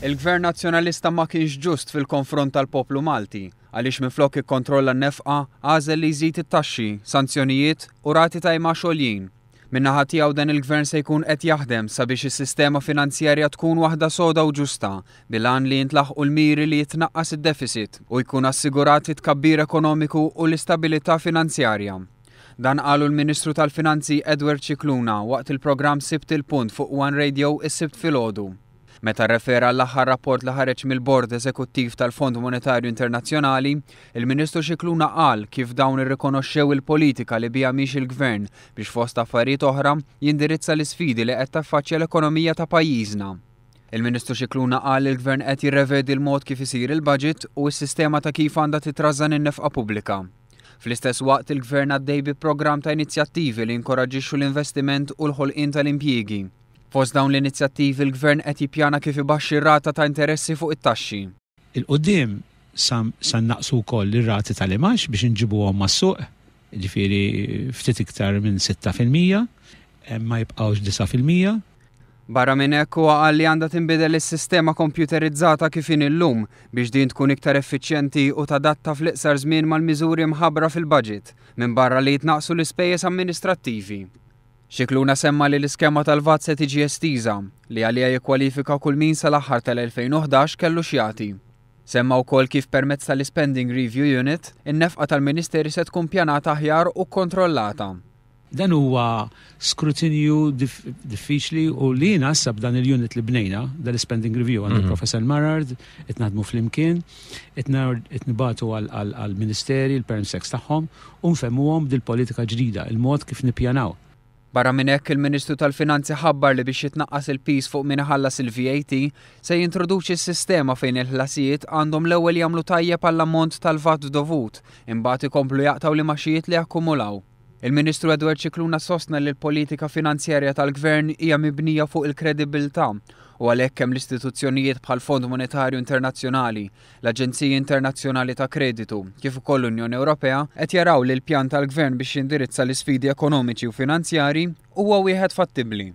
Il-Gvern Nazzjonalista ma kienx ġust fil-konfront tal-poplu Malti għaliex minflok ikkontrolla n-nefqa għażel li jżid it-taxxi, sanzjonijiet u rati ta' imgħax għoljin. Min-naħa tiegħu dan il-Gvern se jkun qed jaħdem sabiex is-sistema finanzjarja tkun waħda soda u ġusta bil-għan li jintlaħqu l-miri li jitnaqqas id-deficit u jkun assigurat it-tkabbir ekonomiku u l-istabilità finanzjarja. Dan qalu l-Ministru tal-Finanzi Edward Scicluna waqt il-programm Sibt il-Punt fuq One Radio is-Sibt filgħodu. Meta rrefera għall-aħħar rapport li ħareġ mill-Bord Eżekuttiv tal-Fond Monetarju Internazzjonali, il-Ministru Scicluna qal kif dawn irrikonoxxew il-politika li biha miexi l-Gvern biex fost affarijiet oħra jindirizza l-isfidi li qed taffaċċja l-ekonomija ta' pajjiżna. Il-Ministru Scicluna qal li l-Gvern qed jirrevedi l-mod kif isir il-budget u s-sistema ta' kif għandha titrażżan in-nefqa pubblika. Fl-istess waqt il-Gvern għaddej bi programm ta' inizjattivi li jinkoraġġixxu l-investiment u l-ħolqien tal-impjiegi. Fost dawn l-inizjattivi l-Gvern qed jippjana kif ibaxxi r-rata ta' interessi fuq it-taxxi. 'il quddiem sa nnaqqsu wkoll ir-rati tal-imgħax biex inġibuhom mas-suq, jiġifieri ftit iktar minn 6%, ma jibqgħux 9%. Barra minn hekk huwa qal li għandha tinbidel is-sistema kompjuterizzata kif inhi llum biex din tkun iktar effiċjenti u tadatta fl-iqsar żmien mal-miżuri mħabbra fil-budget, minbarra li jitnaqqsu l-ispejjeż amministrattivi. Scicluna semma li l-iskema tal-VAT se tiġi estiża, li għaliha jikkwalifika kull min sal-aħħar tal-2011 kellu x'jagħti. Semma wkoll kif permezz tal-iSpending Review Unit, in-nefqa tal-Ministeri se tkun pjanata aħjar u kkontrollata. Dan huwa skrutinju diffiċli u li jiena issa b'dan il-unit li bnejna, dal-spending review għand il-Professor Marard, qed naħdmu flimkien, qed nibagħtu għall-ministeri, l-perm secs tagħhom u nfehmuhom dil-politika ġdida, il-mod kif nippjanaw. Barra minn hekk, il-Ministru tal-Finanzi ħabbar li biex jitnaqqas il-piż fuq min iħallas il-VAT, se jintroduċi s-sistema fejn il-ħlasijiet għandhom l-ewwel jagħmlu tajjeb għall-ammont tal-VAT dovut, imbagħad ikomplu jaqtgħu l-imgħaxijiet li akkumulaw. Il-Ministru Edward Scicluna sostna li l-politika finanzjarja tal-Gvern hija mibnija fuq il-kredibbiltà u għalhekk kemm l-istituzzjonijiet bħall-Fond Monetarju Internazzjonali, l-Aġenziji Internazzjonali ta' Kreditu, kif ukoll l-Unjoni Ewropea qed jaraw li l-pjan tal-Gvern biex jindirizza l-isfidi ekonomiċi u finanzjarji huwa wieħed fattibbli.